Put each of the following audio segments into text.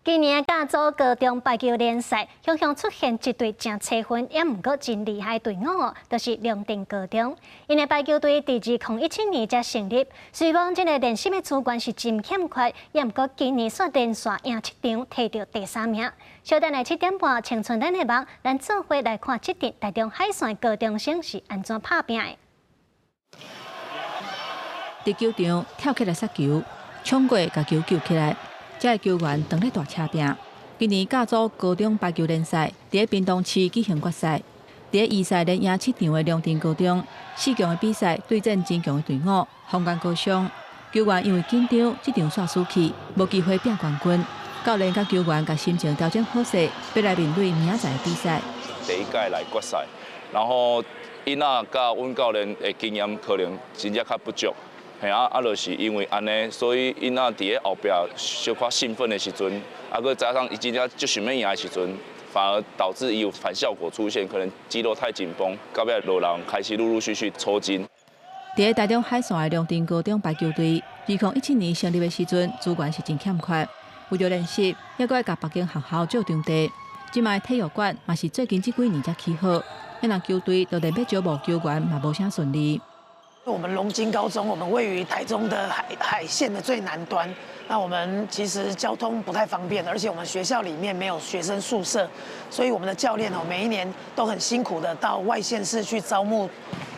今年甲組高中排球聯賽，雄雄出現一隊誠齊分，也毋過真厲害隊伍哦，就是龍鎮高中。𪜶的排球隊佇2017年才成立，雖然這个練習的資源是真欠缺，也毋過今年煞連續贏七場，提著第三名。小等下7點半，青春咱的夢，咱做伙來看這陣台中海線高中生是按怎拍拚的。佇球場跳起來殺球，衝過共球救起來。這个球員當咧大車拚。今年甲組高中排球聯賽佇咧屏東市舉行決賽，佇咧預賽連贏七場的龍鎮高中，四強的比賽對戰真強的隊伍豐原高商。球員因為緊張，這場煞輸去，無機會拚冠軍。教練佮球員共心情調整好勢，欲來面對明仔載的比賽。第一屆來決賽，然後𪜶仔佮阮教練的經驗可能真正較不足。嘿啊，啊，就是因為按呢，所以𪜶仔佇咧後壁小可興奮的時陣，啊，閣加上伊真正足想欲贏的時陣，反而導致伊有反效果出現，可能肌肉太緊繃，到尾落人開始陸陸續續抽筋。佇咧台中海線的龍鎮高中排球隊，2017年成立的時陣，資源是真欠缺，為著練習，猶閣愛共別間學校借場地。這擺體育館嘛是最近這幾年才起好，若球隊就連欲招募球員嘛無啥順利。我們龍津高中，我們位於台中的海線的最南端。那我們其實交通不太方便，而且我們學校裡面沒有學生宿舍，所以我們的教練哦，每一年都很辛苦的到外縣市去招募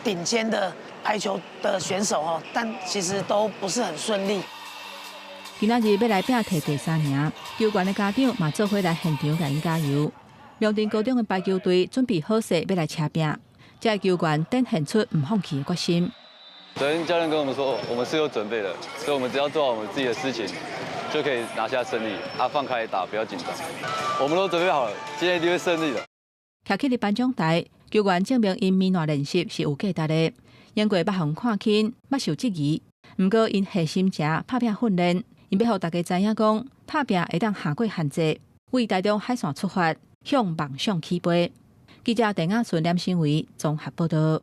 頂尖的排球的選手哦，但其實都不是很順利。今仔日欲來拚提第三名，球員的家長嘛做伙來現場共𪜶加油。龍鎮高中的排球隊準備好勢，欲來車拚，這个球員展現出毋放棄的決心。昨天教練跟我們說，我們是有準備的，所以我們只要做好我們自己的事情，就可以拿下勝利。啊，放開打，不要緊張，我們都準備好了，今天一定會勝利的。徛起佇頒獎台，球員證明𪜶暝內練習是有價值的。經過捌予人看輕，捌受質疑，毋過𪜶下心情拍拚訓練，𪜶欲予大家知影講，拍拚會當跨過限制，為台中海線出發，向夢想起飛。記者鄧亞純、連新偉綜合報道。